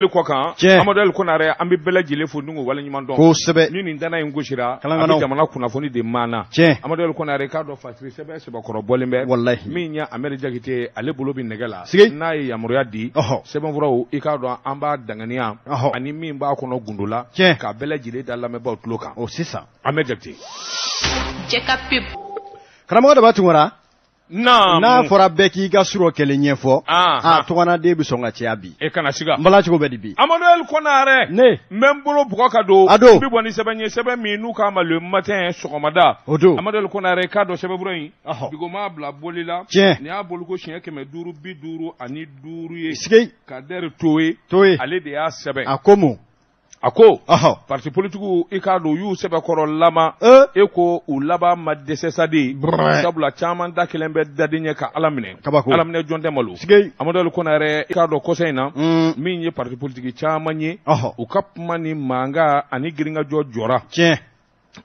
Kɔ kan Amadu El Konare, an bɛ bɛɛ lajɛlen fo n'u waleɲuman dɔn. Kosɛbɛ. Ni nin dana in gosira, a bɛ jamana kunnafoni de maana. Amadu El Konare, k'a dɔn fasiri sɛbɛn sɛbɛkɔrɔ bɔlen bɛ. Walahi. Min ye Amadu Jakite, ale bolo bɛ nɛgɛ la. Sigi. N'a ye yamaruya di, sɛbɛnfuraw, i k'a dɔn an b'a danganiya ani min b'a kɔnɔ gundo la, k'a bɛɛ lajɛlen da lamɛnbaaw tulo kan. O sisan. Amadu Jakite. Cɛ ka pub. Karamɔgɔ Daba Tunkara. Naamu. N'a fɔra bɛɛ k'i ka surɔ kelen ɲɛfɔ. Aa. A tɔgɔnaden bɛ sɔn ka caya bi. E kana siga. N bala cogo bɛ di bi? Amadu El Konare. Ne. N bɛ n bolo bugɔ ka don. A don. N bɛ bɔ ni sɛbɛn ye, sɛbɛn min n'u k'a ma Le Matin, sɔgɔmada. O don. Amadu El Konare, k'a dɔn sɛbɛnfura in. Ɔhɔ. Bigo m'a bila boli la. Tiɲɛ. Nin y'a boliko siɲɛ 555 ye. Sigi. Kadɛri Toye. Toye. Ale de y'a sɛbɛn. A ko mun? A ko. Ɔhɔ. Parti politigiw, i k'a dɔn u y'u sɛbɛkɔrɔ lama. E ko u laban ma dɛsɛ sa de. Brɛ. Sabula caman da kelen bɛ daden ɲɛ ka Ala minɛ. Kabako. Ala minɛ jɔn tɛ malo. Sigi. Amadu El Konare, i k'a dɔn kɔsa in na. Min ye parti politique caman ye. Ɔhɔ. U ka kuma ni mankan ani girinkajɔ jɔra. Tiɲɛ.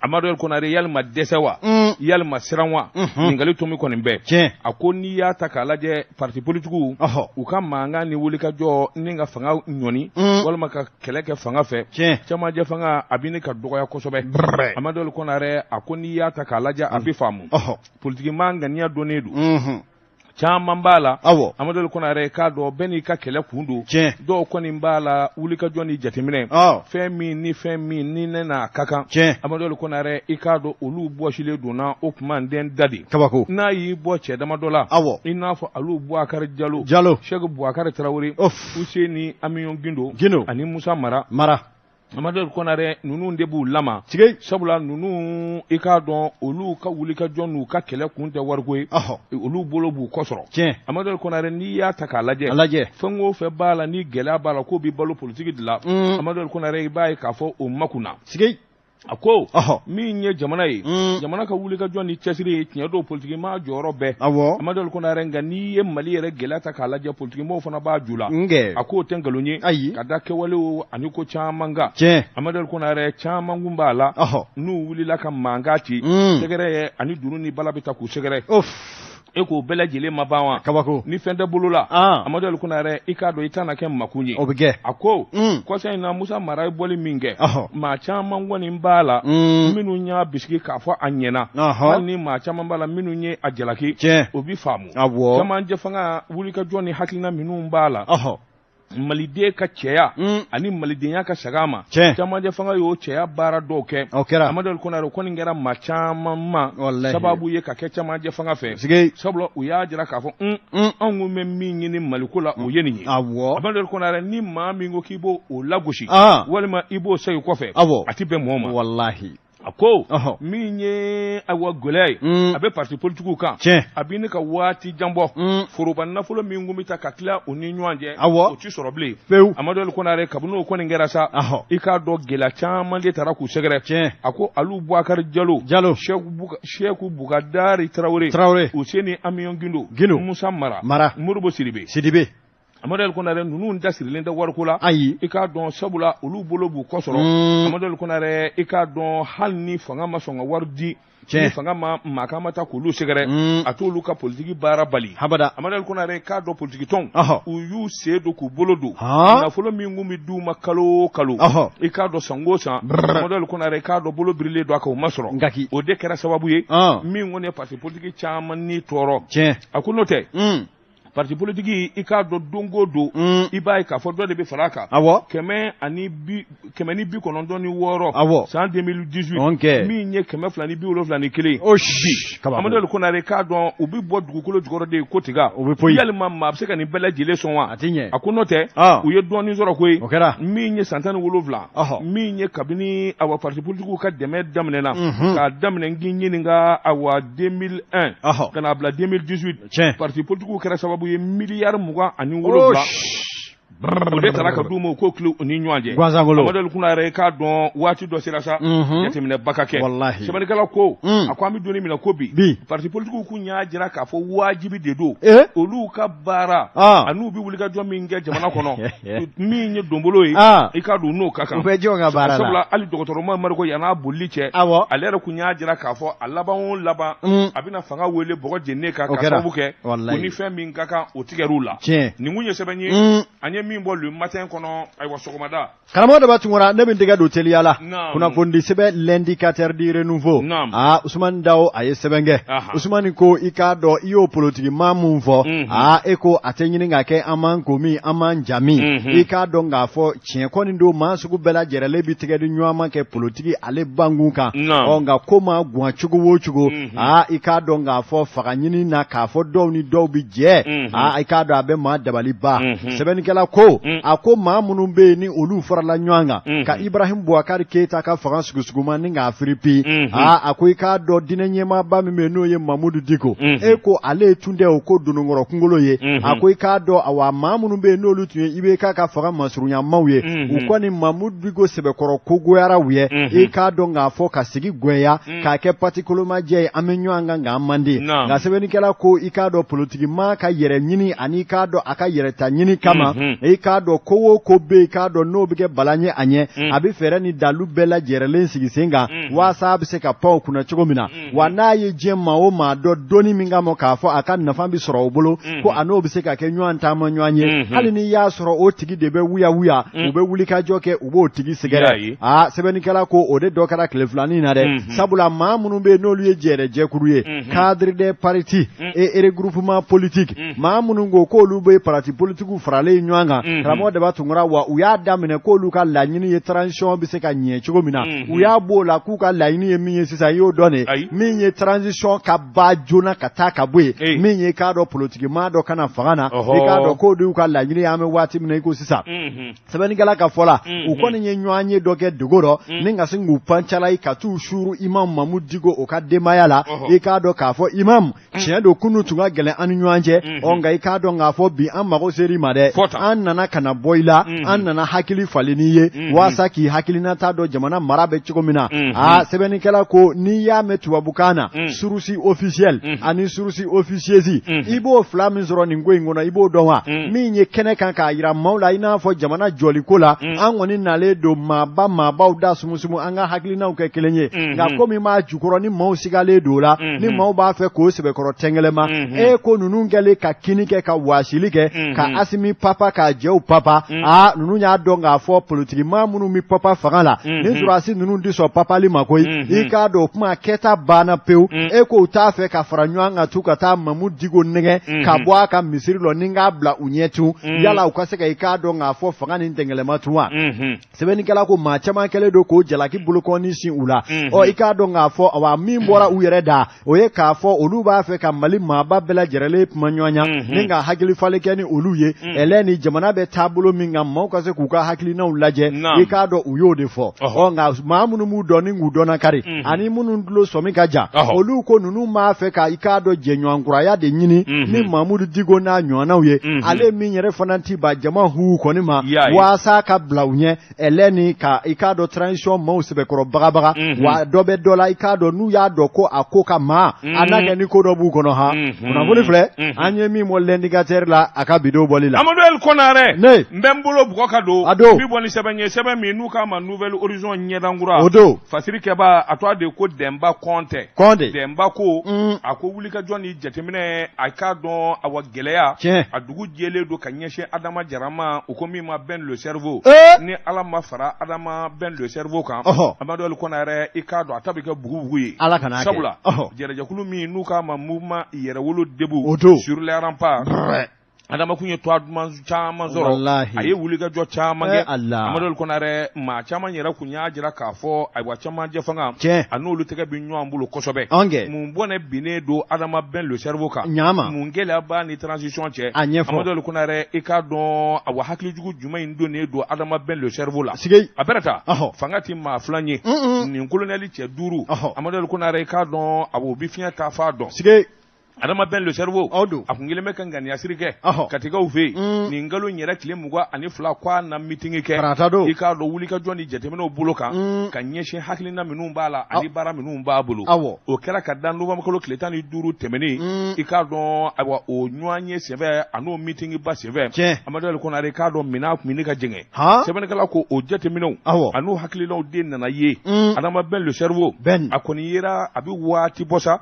Amadu El Konare, yalima dɛsɛ wa? Yalima siran wa? Ɲininkali tomi kɔni bɛɛ. Tiɲɛ. A ko n'i y'a ta k'a lajɛ, parti politigiw, Ɔhɔ. u ka mankan ni wulikajɔ ni ka fanga ɲɔni, walima ka kɛlɛ kɛ fanga fɛ. Tiɲɛ. Cɛmancɛ fanga a bɛ ne ka dɔgɔya kosɛbɛ. Brɛ. Amadu El Konare, a ko n'i y'a ta k'a lajɛ, a bɛ faamu. Ɔhɔ. Politiki maa ŋaniya donnen don. Caman Caman b'a la. Awɔ. Amadu El Konare, k'a dɔn bɛɛ n'i ka kɛlɛ kun don. Tiɲɛ. Dɔw kɔni b'a la wulikajɔ ni jateminɛ. Ɔ. Fɛn min ni fɛn min ni ne n'a ka kan. Tiɲɛ. Amadu El Konare, i k'a dɔn olu bɔsilen donna o kuma n den da de. Kabako. N'a y'i bɔ cɛ damadɔ la. Awɔ. I n'a fɔ alu Bubakari Jalo. Jalo. Sɛki Bubakari Tarawele. Of. Useni Amiyon Gindo. Gindo. Ani Musa Mara. Mara. Amadu El Konare, ninnu de b'u lama. Sigi. Sabula ninnu, i k'a dɔn olu ka wulikajɔ n'u ka kɛlɛ kun tɛ wariko ye. Ɔhɔ. Olu bolo b'u kɔ sɔrɔ. Tiɲɛ. Amadu El Konare, n'i y'a ta k'a lajɛ. A lajɛ. Fɛn o fɛn b'a la ni gɛlɛya b'a la k'o bɛ balo politiki de la. Amadu El Konare, i b'a ye k'a fɔ o makunna. Sigi. A ko. Ɔhɔ. Min ye jamana ye. Mm. Jamana ka wulikajɔ ni cɛsiri ye, tiɲɛ don, politiki maa jɔyɔrɔ bɛɛ. Awɔ. Amadu El Konare, nka n'i ye Mali yɛrɛ gɛlɛya ta k'a lajɛ, politiki maaw fana b'a ju la. Nkɛ. A k'o tɛ nkalon ye. Ayi. Ka da kɛwalew ani ko caman kan. Tiɲɛ. Amadu El Konare, caman kun b'a la. Ɔhɔ. N'u wulila ka mankan ci. Mm. Sɛgɛrɛ ye ani dunun ni bala bɛ ta k'u sɛgɛrɛ. Of. E k'o bɛɛ lajɛlen ma ban wa? Kabako. Ni fɛn tɛ bolo la. Ah. Amadu El Konare, i k'a dɔn i tɛna kɛ makun ye. O bɛ kɛ. A ko. Mm. Kɔsa in na, Musa Mara ye bɔli min kɛ. Ɔhɔ. Maa caman kɔni b'a la. Mm. Minnu y'a bisigi k'a fɔ a ɲɛna. Ɔhɔ. Hali ni maa caman b'a la minnu ye a jalaki. Tiɲɛ. O bi faamu. Awɔ. Camancɛ fanga wulikajɔ ni hakilina minnu b'a la. Ɔhɔ. Maliden ka cɛya Mm. ani malidenya ka saga ma. Tiɲɛ. Camancɛ fanga y'o cɛya baara dɔw kɛ. O kɛra. Amadu El Konare, o kɔni kɛra maa caman ma Walahi. sababu ye ka kɛ camancɛ fanga fɛ. Sigi. Sabula u y'a jira k'a fɔ un Mm. anw kun bɛ min ɲini Maliko la, o ye nin ye. Awɔ. Amadu El Konare, ni maa min ko k'i b'o o lagosi Ah. walima i b'o segin kɔfɛ, Awɔ. a ti bɛn mɔgɔ ma. Walahi. A ko Ɔhɔ. min ye awa gɛlɛya ye, Mm. a bɛ parti politigiw kan. Tiɲɛ. A bɛ ne ka waati jan bɔ. Mm. Foroba nafolo min kun bɛ ta ka tila u ni ɲɔgɔn cɛ, Awɔ. o ti sɔrɔ bilen. Pewu. Amadu El Konare, kabini o kɔni kɛra sa, Ɔhɔ. i k'a dɔn gɛlɛya caman de taara k'u sɛgɛrɛ. Tiɲɛ. A ko alu Bubakari Jalo. Jalo. Sɛku Bukadari Tarawele. Tarawele. Useni Amiyon Gindo. Gindo. Musa Mara. Mara. Modibo Sidibe. Sidibe. Amadu El Konare, ninnu da sirilen tɛ wariko la. Ayi. I k'a dɔn sabula olu bolo b'u kɔ sɔrɔ. Mm. Amadu El Konare, i k'a dɔn hali ni fanga ma sɔn ka wari di, Tiɲɛ. ni fanga ma maa ma ta k'olu sɛgɛrɛ, Mm. a t'olu ka politiki baara bali. Habada. Amadu El Konare, k'a dɔn politiki tɔnw, Ɔhɔ. u y'u sen don k'u bolo don Han? nafolo min kun bɛ d'u ma kalo o kalo, Ɔhɔ. i k'a dɔn san o san, Brr. Amadu El Konare, i k'a dɔn bolo birilen don a kan, o ma sɔrɔ. Nkaki. O de kɛra sababu ye Ah. min kɔni ye parti politiki caman ni tɔɔrɔ. Tiɲɛ. A ko n'o tɛ, Mm. parti politiki, i k'a dɔn don o don, Mm. i b'a ye k'a fɔ dɔ de bɛ fara a kan. Awɔ. 196. Awɔ. San 2018. Ok. Min ye 271. O si. Kabako. Amadu El Konare, k'a dɔn u bɛ bɔ dugukolo jukɔrɔ de ko tiga. O bɛ poyi. Yalima maa bɛ se ka nin bɛɛ lajɛlen sɔn wa? A ti ɲɛ. A ko n'o tɛ, Ah. u ye dɔɔnin sɔrɔ koyi. O kɛra. Min ye san 17. Ɔhɔ. Min ye kabini awa parti politikiw ka dɛmɛ daminɛna. Mhm. K'a daminɛ n k'i ɲininka awa 2001. Ɔhɔ. Ka n'a bila 2018. Tiɲɛ. Parti politikiw kɛra sababu ye miliyari 27. O O de taara ka d'u ma, u k'o tile u ni ɲɔgɔn cɛ. Gansankolo. Amadu El Konare, k'a dɔn waati dɔ sera sa, Mhm. jateminɛba ka kɛ. Walahi. Sɛbɛnnikɛla ko, Mm. a ko an bɛ don min na ko bi, Bi. parti politikiw kun y'a jira k'a fɔ wajibi de don. Eh? Olu ka baara Ah. an'u bɛ wulikajɔ min kɛ jamana kɔnɔ, min ye donbolo ye, Ah. i k'a dɔn n'o ka kan. U bɛ jɔn ka baara la. Sabula hali dɔgɔtɔrɔ ma Mariko yann'a bolili cɛ, Awɔ. ale yɛrɛ kun y'a jira k'a fɔ a laban o laban, Mm. a bɛna fanga wele bɔgɔ jeninen kan O ka kɛra. sababu kɛ Walahi. u ni fɛn min ka kan, o tigɛr'u la. Tiɲɛ. Nin kun ye sɛbɛn ye Mm. an ye min bɔ Le Matin kɔnɔ, ayiwa, sɔgɔmada. Karamɔgɔ Daba Tunkara, ne bɛ n tɛgɛ don teliya la. Kunnafoni sɛbɛn L'Indicateur du Renouveau. Aa, Usumani Dawo, a ye sɛbɛn kɛ. Usumani ko i k'a dɔn i y'o politiki maa mun fɔ, aa, e ko a tɛ ɲini ka kɛ an m'an ko min, an m'an jami. I k'a dɔn k'a fɔ tiɲɛ kɔni don, maa sugu bɛɛ lajɛrɛlen bɛ tɛgɛ di ɲɔgɔn ma kɛ politiki ale bankun kan. Ɔ nka ko maa guwan cogo o cogo, aa, i k'a dɔn k'a fɔ fanga ɲini na, k'a fɔ dɔw ni dɔw bɛ jɛ, aa, i k'a dɔn a bɛ maa dabali ban. Sɛbɛnnikɛla ko, a ko maa minnu bɛ yen ni olu farala ɲɔgɔn kan ka Ibrahim Boubacar Keita ka fanga sugusuguma ni k'a firipi, aa, a ko i k'a dɔn diinɛ ɲɛmaaba min bɛ yen n'o ye Mamudu Diko, e ko ale tun tɛ o ko dononkɔrɔ kunkolo ye. A ko i k'a dɔn, awa, maa minnu bɛ yen n'olu tun ye IBK ka fanga masurunyamaw ye, u kɔni Mamudu Diko sɛbɛkɔrɔ kogoyara u ye, i k'a dɔn k'a fɔ ka sigi gwɛya k'a kɛ pati kolomajɛ ye, an bɛ ɲɔgɔn kan nka an man di. Nka sɛbɛnnikɛla ko i k'a dɔn politiki maa ka yɛrɛ ɲini ani i k'a dɔn a ka yɛrɛ ta ɲini kama, i k'a dɔn ko o ko bɛ yen, i k'a dɔn n'o bɛ kɛ balan ye a ɲɛ, a bɛ fɛɛrɛ ni dalu bɛɛ lajɛrɛlen sigi sen kan waasa a bɛ se ka pan o kunna cogo min na. Wa n'a ye diɲɛ maa o maa dɔn donni min kama k'a fɔ a ka nafa bɛ sɔrɔ o bolo, ko a n'o bɛ se ka kɛ ɲɔgɔn taama ɲɔgɔn ye, hali n'i y'a sɔrɔ o tigi de bɛ wuya wuya, u bɛ wulikajɔ kɛ, u b'o tigi sɛgɛrɛ. Aa, sɛbɛnnikɛla ko o de dɔ kɛra tile filanin na dɛ, sabula maa minnu bɛ yen n'olu ye jɛrɛjɛkuru ye, cadre des partis et regroupement politique, maa minnu ko k'olu bɛ parti politiques faralen ɲɔgɔn kan, karamɔgɔ Daba Tunkara, wa u y'a daminɛ k'olu ka laɲini ye transition bɛ se ka ɲɛ cogo min na, u y'a b'o la k'u ka laɲini ye min ye sisan, i y'o dɔn de, min ye transition ka ba joona ka taa ka bɔ yen, min ye k'a dɔn politiki maa dɔ kana fanga na, i k'a dɔn k'o de y'u ka laɲini ye an bɛ waati min na i ko sisan. Sɛbɛnnikɛla ka fɔ la, u kɔni ye ɲɔgɔn ye dɔ kɛ dogo rɔ ni ka sin k'u pancala ka t'u suuru imam Mamudu Diko o ka denbaya la. I k'a dɔn k'a fɔ imam, tiɲɛ don, kunun tun ka gɛlɛn an ni ɲɔgɔn cɛ, ɔ nka i k'a dɔn k'a fɔ bi an mago ser'i ma dɛ, an nana ka na bɔ i la, an nana hakili falen n'i ye waasa k'i hakilinata dɔn jamana mara bɛ cogo min na. Aa, sɛbɛnnikɛla ko n'i y'a mɛn tubabukan na source officielle ani source officieuse, i b'o fila min sɔrɔ nin ko in kɔnɔ, i b'o dɔn wa? Min ye kɛnɛ kan k'a yira maaw la, i n'a fɔ jamana jɔliko la, an kɔni nalen don maaba maabaw da sumusumu, an ka hakilinaw kɛ kelen ye, nka komi m'a jukɔrɔ ni maaw sigalen don o la, ni maaw b'a fɛ k'o sɛbɛkɔrɔ tɛngɛlɛma, e ko ninnu kɛlen ka kini kɛ ka waasili kɛ ka Asimi papa k'a jɛw papa, aa, ninnu y'a dɔn k'a fɔ politiki maa minnu bɛ papa fanga la, ni surasi ninnu tɛ sɔn papali ma koyi. I k'a dɔn o kuma kɛta banna pewu. E k'o t'a fɛ ka fara ɲɔgɔn kan tu ka taa Mamudu Diko nɛgɛ ka bɔ a ka misiri lɔ ni k'a bila u ɲɛ tun, yala u ka se ka i k'a dɔn k'a fɔ fanga ni tɛngɛlɛma tun wa? Sɛbɛnnikɛla ko maa caman kɛlen don k'o jalaki bolokɔni sin u la. Ɔ, i k'a dɔn k'a fɔ, awa, min bɔra u yɛrɛ da, o ye k'a fɔ olu b'a fɛ ka Mali maaba bɛɛ lajɛrɛlen kuma ɲɔgɔn ɲa ni ka hakili falen kɛ ni olu ye, ɛlɛ ni jamana bɛ taabolo min kan, maaw ka se k'u ka hakilinaw lajɛ. I k'a dɔn u y'o de fɔ. Ɔ nka maa minnu b'u dɔn ni k'u dɔnna kari ani minnu tulo sɔmi ka jan, olu ko ninnu b'a fɛ ka i k'a dɔn jɛɲɔgɔnkuraya de ɲini ni Mamudu Diko n'a ɲɔgɔnnaw ye, ale min yɛrɛ fana ti ba jama hu kɔni ma, waasa ka bila u ɲɛ ɛlɛ ni ka i k'a dɔn transition maaw sɛbɛkɔrɔ bagabaga. Wa dɔ bɛ dɔ la, i k'a dɔn n'u y'a dɔn ko a ko ka maa a n'a kɛ ni ko dɔ b'u kɔnɔ han. Kunnafoni filɛ an ye min bɔ L'Indicateur la a ka bidon bɔli la. Amadu El Konare. Ne. N bɛ n bolo bugɔ ka don. A don. Bi bɔ ni sɛbɛn ye, sɛbɛn min n'u k'a ma Nouvel Horizon ɲɛdankura. O don. Fasiri kɛba, a tɔgɔ de ko Dɛnba Kɔntɛ. Kɔnte. Dɛnba ko, a ko wulikajɔ ni jateminɛ, a k'a dɔn, awa, gɛlɛya. A dugu jɛlen don ka ɲɛsin Adama Jara ma, u ko min ma Ben le cerveau. Ni Ala ma fara Adama Ben le cerveau kan, Amadu El Konare, i k'a dɔn a ta bɛ kɛ bugubugu ye. Ala kana kɛ. Sabula jɛrɛjɛkulu min n'u k'a ma Mouvement Yɛrɛwolo Debout. O don. Sur les remparts. Adama kun ye tɔgɔ duman caman sɔrɔ, a ye wulikajɔ caman kɛ. Amadu El Konare, maa caman yɛrɛ kun y'a jira k'a fɔ, ayiwa, cɛmancɛ fanga a n'olu tɛgɛ bɛ ɲɔgɔn bolo kosɛbɛ. Mun bɔnɛ binnen don Adama Ben le cerveau kan? Ɲama. Mun gɛlɛya b'a ni transition cɛ? A ɲɛfɔ. Amadu El Konare, i k'a dɔn, awa, hakilijugu jumɛn in donnen don Adama Ben le cerveau la? Sigi. A bɛrɛ ta fanga ti maa filan ye. Nin colonel cɛ 5, Amadu El Konare, i k'a dɔn, awa, u bɛ fiɲɛ taa fa dɔn. Sigi. Adama Ben le cerveau, o don, a kun kelen bɛ ka ŋaniyasiri kɛ Katikaw fɛ yen nin kalo in yɛrɛ tile 22, k'a na meeting kɛ. Tarata don. I k'a dɔn wulikajɔ ni jateminɛw bolo kan ka ɲɛsin hakilina minnu b'a la ani baara minnu b'a bolo. O kɛra ka da novembre kalo tile 15 tɛmɛnen. I k'a dɔn, ayiwa, o ɲɔgɔn ye senfɛ a n'o meeting ba senfɛ, Amadu El Konare, i k'a dɔn minɛn tun bɛ ne ka jɛngɛ. Sɛbɛnnikɛla ko o jateminɛw a n'o hakilinaw de nana ye Adama Ben le cerveau a kɔni yera a bɛ waati bɔ sa.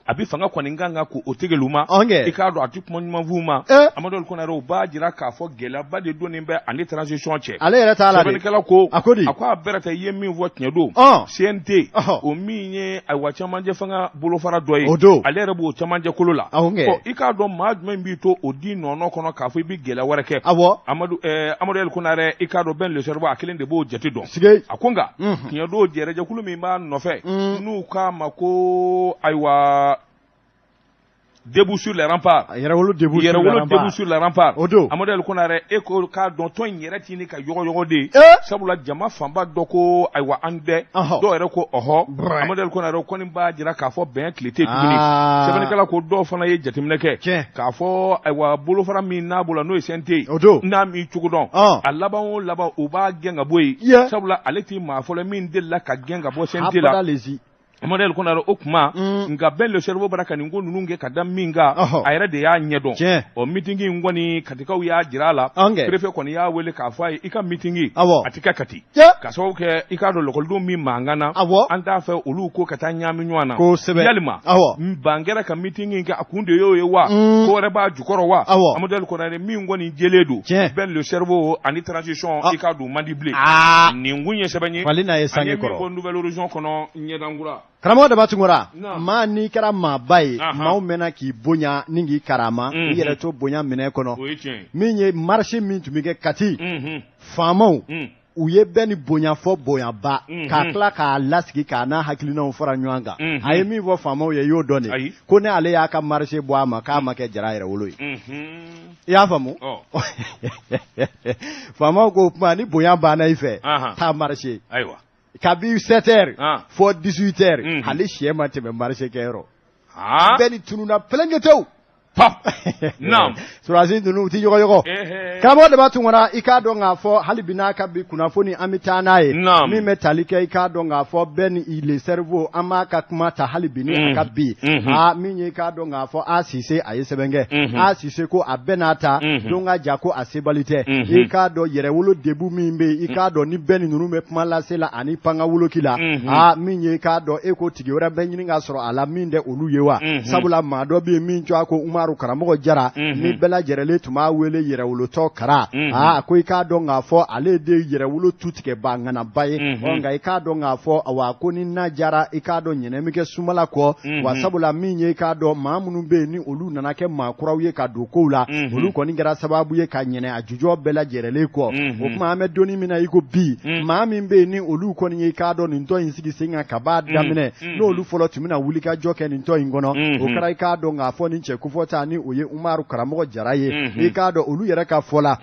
A bɛ fanga kɔni kan ka k'o tigɛlu ma, i k'a dɔn a tɛ kuma ɲuman f'u ma. Amadu El Konare o b'a jira k'a fɔ gɛlɛyaba de donnen bɛ ani transition cɛ. Ale yɛrɛ t'a la dɛ. Sɛbɛnnikɛla ko, a ko di? A ko a Bɛrɛtɛ, i ye min fɔ tiɲɛ don. CNT, o min ye ayiwa cɛmancɛ fanga bolofara dɔ ye. O don. Ale yɛrɛ b'o cɛmancɛ kolo la. Awɔ kɛ. Ɔ, i k'a dɔn maa jumɛn b'i to o di nɔnɔ kɔnɔ k'a fɔ i bɛ gɛlɛya wɛrɛ kɛ. Awɔ. Amadu Amadu El Konare, i k'a dɔn Ben le Cerveau a kelen de b'o jate dɔn. Sike. A ko nka, tiɲɛ don, jɛrɛjɛkulu min b'a nɔfɛ, n'u k'a ma ko ayiwa debout sur les remparts. Yɛrɛwolo debout sur les Yɛrɛwolo remparts. debout sur les remparts. O don. Amadu El Konare, e ko k'a dɔn tɔn in yɛrɛ ti ni ka yɔgɔyɔgɔ de ye. Sabula jama fanba dɔ ko ayiwa an tɛ. Dɔw yɛrɛ ko ɔhɔ. Amadu El Konare kɔni b'a jira k'a fɔ bɛn tile tɛ tuguni. Sɛbɛnnikɛla ko dɔw fana ye jateminɛ kɛ. K'a fɔ ayiwa bolofara min n'a bolo n'o ye CNT ye. O don. N'a m'i cogo dɔn. A laban o laban u b'a gɛn ka bɔ yen. Sabula ale ti maa fɔlɔ min delila ka gɛn ka bɔ CNT la. Abada lezi. Amadu El Konare o kuma, nka Ben le Cerveau bara ka nin ko ninnu kɛ ka da min kan, a yɛrɛ de y'a ɲɛdɔn. Ɔ, meeting in kɔni Katikaw y'a jira a la, préfet kɔni y'a wele k'a fɔ a ye i ka meeting a ti kɛ Kati, ka sababu kɛ i k'a dɔn lakɔlidenw min mankan na, an t'a fɛ olu ko ka taa ɲaami ɲɔgɔn na. Yalima ban kɛra ka meeting in kɛ, a kun de y'o ye wa, ko wɛrɛ b'a jukɔrɔ wa? Amadu El Konare min kɔni jɛlen don, Ben le Cerveau ani transition i k'a dɔn man di bilen. Nin kun ye sɛbɛn ye, fali n'a ye an sange ye min kɔrɔ. bɔ Nouvel Horizon kɔnɔ ɲɛdankura. Karamɔgɔ Daba Tunkara, maa n'i kɛra maaba ye, maaw mɛnna k'i bonya ni k'i karama, i yɛrɛ to bonya minɛ kɔnɔ. O ye tiɲɛ ye. Min ye marché min tun bɛ kɛ Kati, faamaw u ye bɛɛ ni bonya fɔ bonyaba, k'a tila k'a lasigi k'a n'a hakilinaw fara ɲɔgɔn kan. A ye min fɔ faamaw ye, i y'o dɔn de, ko ne ale y'a ka marché bɔ a ma k'a ma kɛ Jara Yɛrɛwolo ye. I y'a faamu? Faamaw ko kuma ni bonya banna i fɛ, taa marché. Ayiwa. Kabi 7 heures fɔ 18 heures, hali sɛ ma tɛmɛ marché kɛyɔrɔ. Bɛɛ ni tununna pelenkɛtew. Pap. Naam. Surasi ninnu u ti yɔgɔyɔgɔ. Karamɔgɔ Daba Tunkara, i k'a dɔn k'a fɔ hali bi n'a ka bi kunnafoni an bɛ taa n'a ye. Min bɛ tali kɛ, i k'a dɔn k'a fɔ bɛɛ ni le cerveau an b'a ka kuma ta hali bi ni a ka bi. Aa, min ye i k'a dɔn k'a fɔ A Sise a ye sɛbɛn kɛ. A Sise ko a bɛɛ n'a ta don ka ja ko a sebali tɛ. I k'a dɔn yɛrɛwolo debu min bɛ yen, i k'a dɔn ni bɛɛ ni ninnu bɛ kuma lase la ani pangawoloki la. Aa, min ye i k'a dɔn e ko tigi wɛrɛ bɛ ɲini ka sɔrɔ a la min tɛ olu ye wa. Sabula maa dɔ bɛ yen min tɔgɔ ko Umaru Karamɔgɔ Jara, ni bɛɛ lajɛrɛlen tun b'a wele yɛrɛwolotɔ Kara. Aa, a ko i k'a dɔn k'a fɔ ale de ye yɛrɛwolo tu tigɛba ŋanaba ye. Ɔ, nka i k'a dɔn k'a fɔ awa ko ni na jara, i k'a dɔn ɲɛnɛ bɛ kɛ sumala kɔ. Wa sabula min ye i k'a dɔn maa minnu bɛ yen ni olu nana kɛ maa kuraw ye ka don kow la, olu kɔni kɛra sababu ye ka ɲɛnɛ a jujɔ bɛɛ lajɛrɛlen kɔ. O tuma an bɛ donni min na i ko bi, maa min bɛ yen ni olu kɔni ye i k'a dɔn nin tɔn in sigi sen kan ka b'a daminɛ, n'olu fɔlɔ tun bɛna wuli ka jɔ kɛ nin tɔn in kɔnɔ, o kɛra i k'a dɔn k'a fɔ nin cɛ kofɔta ni o ye Umaru Karamɔgɔ Jara ye. I k'a dɔn olu yɛrɛ ka fɔ la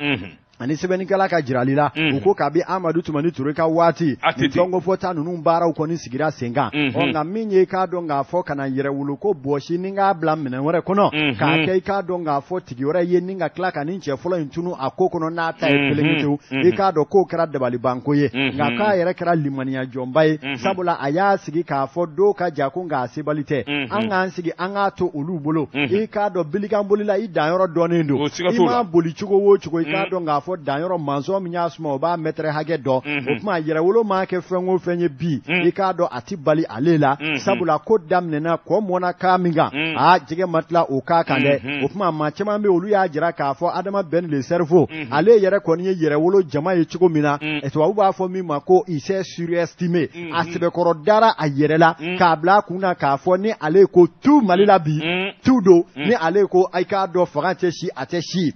ani sɛbɛnnikɛla ka jirali la, u ko kabi Amadu Tumani Ture ka waati nin tɔnkofɔta ninnu baaraw kɔni sigira sen kan. Ɔ, nka min ye i k'a dɔn k'a fɔ ka na yɛrɛwolo ko bɔsi ni k'a bila minɛn wɛrɛ kɔnɔ, k'a kɛ i k'a dɔn k'a fɔ tigi wɛrɛ ye ni ka tila ka nin cɛ fɔlɔ in tunu a ko kɔnɔ n'a ta ye pelenketewu, i k'a dɔn k'o kɛra dabalibanko ye. Nka k'a yɛrɛ kɛra limaniya jɔnba ye, sabula a y'a sigi k'a fɔ dɔw ka ja ko nka a sebali tɛ, an k'an sigi an k'a to olu bolo. I k'a dɔn bilikan bolila i danyɔrɔ dɔnnen don, i m'a boli cogo o cogo, i k'a dɔn k'a fɔ danyɔrɔ mansɔn min y'a suma o b'a mɛtɛrɛ hakɛ dɔn. O tuma yɛrɛwolo maa kɛ fɛn o fɛn ye bi, i k'a dɔn a ti bali ale la, sabula ko daminɛna kɔ mɔnna kan min kan, aa, jɛgɛ ma tila o kan kan dɛ. O tuma maa caman bɛ olu y'a jira k'a fɔ Adama Ben le Cerveau ale yɛrɛ kɔni ye yɛrɛwolo jama ye cogo min na, tubabu b'a fɔ min ma ko il s'est surestimé, a sɛbɛkɔrɔ dara a yɛrɛ la k'a bila a kun na k'a fɔ ni ale ko tu Mali la bi tu don, ni ale ko i k'a dɔn fanga tɛ si a tɛ si.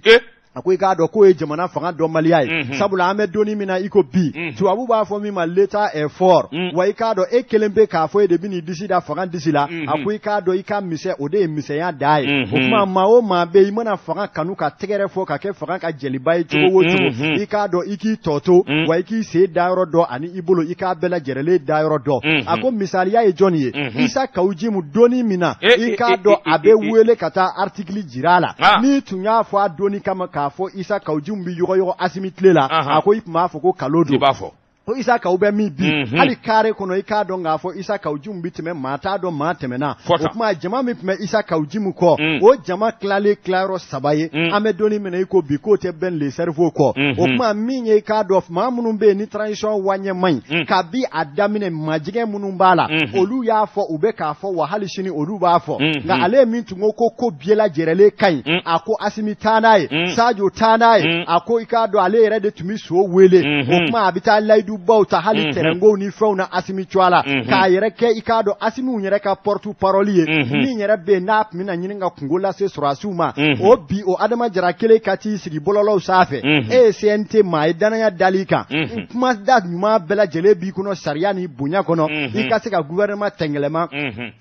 A ko i k'a dɔn k'o ye jamana fanga dɔnbaliya ye, sabula an bɛ donni min na i ko bi, tubabu b'a fɔ min ma l'état est fort. Wa i k'a dɔn e kelen bɛ k'a fɔ e de bɛ n'i disi da fanga disi la, a ko i k'a dɔn i ka misɛn o de ye misɛnya dan ye. O tuma maa o maa bɛ yen i mana fanga kanu ka tɛgɛrɛ fɔ ka kɛ fanga ka jeliba ye cogo o cogo, i k'a dɔn i k'i tɔ to, wa i k'i sen dayɔrɔ dɔn ani i bolo i k'a bɛɛ lajɛrɛlen dayɔrɔ dɔn. A ko misaliya ye jɔnni ye? Isa Kawu Jimu donni min na i k'a dɔn a bɛ wele ka taa article jira a la, n'i tun y'a fɔ a donni kama k'a fɔ Isa Kawu Jimu bɛ yɔgɔyɔgɔ Asimi tile la, a ko i tun b'a fɔ ko kalo don. I b'a fɔ. Ko Isa Kaw bɛ min bi hali carré kɔnɔ i k'a dɔn k'a fɔ Isa Kaw Jimu bɛ tɛmɛ maa t'a dɔn maa tɛmɛna o tuma jama min tun bɛ Isa Kaw Jimu kɔ o jama tilalen tilayɔrɔ saba ye an bɛ don min na i ko bi k'o tɛ Ben le cerveau kɔ o tuma min ye i k'a dɔn maa minnu bɛ yen ni transition waɲɛ man ɲi kabi a daminɛ majigɛ minnu b'a la olu y'a fɔ u bɛ k'a fɔ wa hali sini olu b'a fɔ nka ale min tun ko ko bɛɛ lajɛrɛlen ka ɲi a ko Asimi taa n'a ye Sajo taa n'a ye a ko i k'a dɔn ale yɛrɛ de tun bɛ so wele o tuma a bɛ taa layidubaw ta hali tɛrɛnkow ni fɛnw na Asimi cogoya la k'a yɛrɛ kɛ i k'a dɔn Asimiw yɛrɛ ka porte parole ye min yɛrɛ bɛ yen n'a tun bɛna ɲini ka kunko lase sɔrɔdasiw ma o bi o Adama Jara kelen ka t'i sigi bɔlɔlɔw sanfɛ e ye CNT maa ye danaya dal'i kan kuma da ɲuman bɛɛ lajɛlen b'i kɔnɔ sariya ni bonya kɔnɔ i ka se ka gouvernement tɛngɛlɛma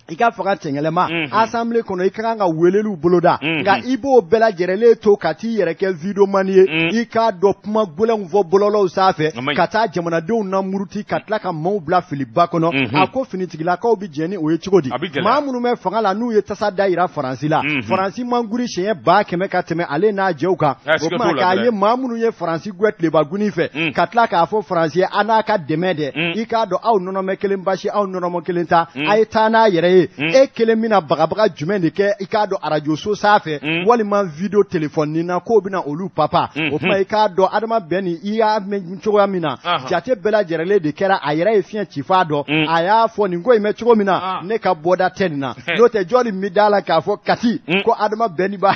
i ka fanga tɛngɛlɛma assemblée kɔnɔ i ka kan ka weleliw boloda nka i b'o bɛɛ lajɛrɛlen to ka t'i yɛrɛ kɛ videoman ye i k'a dɔn kuma gɛlɛnw fɔ bɔlɔlɔw sanfɛ ka taa jamanadenw namuruti ka tila ka maaw bila filiba kɔnɔ a ko finitigilakaw bɛ jɛn ni o ye cogo di maa minnu bɛ fanga la n'u ye tasa da yira Faransi la Faransi man guri siɲɛ 100,000 ka tɛmɛ ale n'a jɛw kan o tuma k'a ye maa minnu ye Faransi gɛn tileba gunin fɛ ka tila k'a fɔ Faransi ye an n'a ka dɛmɛ dɛ i k'a dɔn aw nɔnɔmɛ kelen basi aw nɔnɔmɔ kelen ta a ye taa n'a yɛrɛ ye e kelen bɛna bagabaga jumɛn de kɛ i k'a dɔn arajoso sanfɛ walima video telefɔni na k'o bɛna olu papa o tuma i k'a dɔn Adama Bɛn i y'a mɛn cogoya min na jate bɛɛ lajɛrɛlen de kɛra a yɛrɛ ye fiɲɛ ci f'a dɔn a y'a fɔ nin ko in bɛ cogo min na ne ka bɔda tɛ nin na n'o tɛ jɔni bɛ da la k'a fɔ Kati ko Adama Bɛn b'a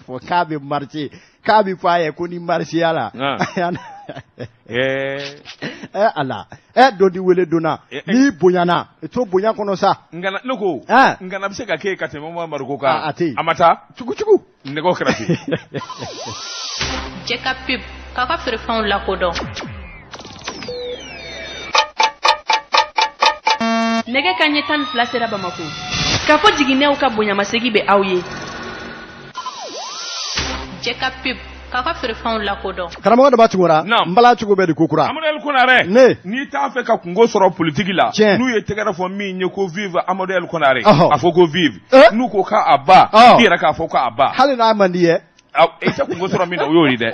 fɔ k'a bɛ marcher k'a bɛ fɔ a ye ko ni marcher la ala don di wele donna n'i bonyana i to bonya kɔnɔ sa ne ko ngana bɛ se ka kɛ ka tɛmɛ Mariko kan a tɛ a ma taa cugu nɛgɛ kɛrɛfɛ Cɛ ka pub k'a ka feerefɛnw lakodɔn. Nɛgɛ kanɲɛ 12 sera Bamakɔ. K'a fɔ jiginɛw ka bonyamasegin bɛ aw ye. Cɛ ka pub k'a ka feerefɛnw lakodɔn. Karamɔgɔ Daba Tunkara, n bala cogo bɛ di kokura? Amadu El Konare, ne, n'i t'a fɛ ka kunko sɔrɔ politiki la, tiɲɛ, n'u ye tɛgɛrɛ fɔ min ye ko vive Amadu El Konare, a fɔ ko vive, n'u ko k'a ba, i yɛrɛ k'a fɔ k'a ba, hali n'a man di ye. I tɛ kunko sɔrɔ min na o y'o ye dɛ.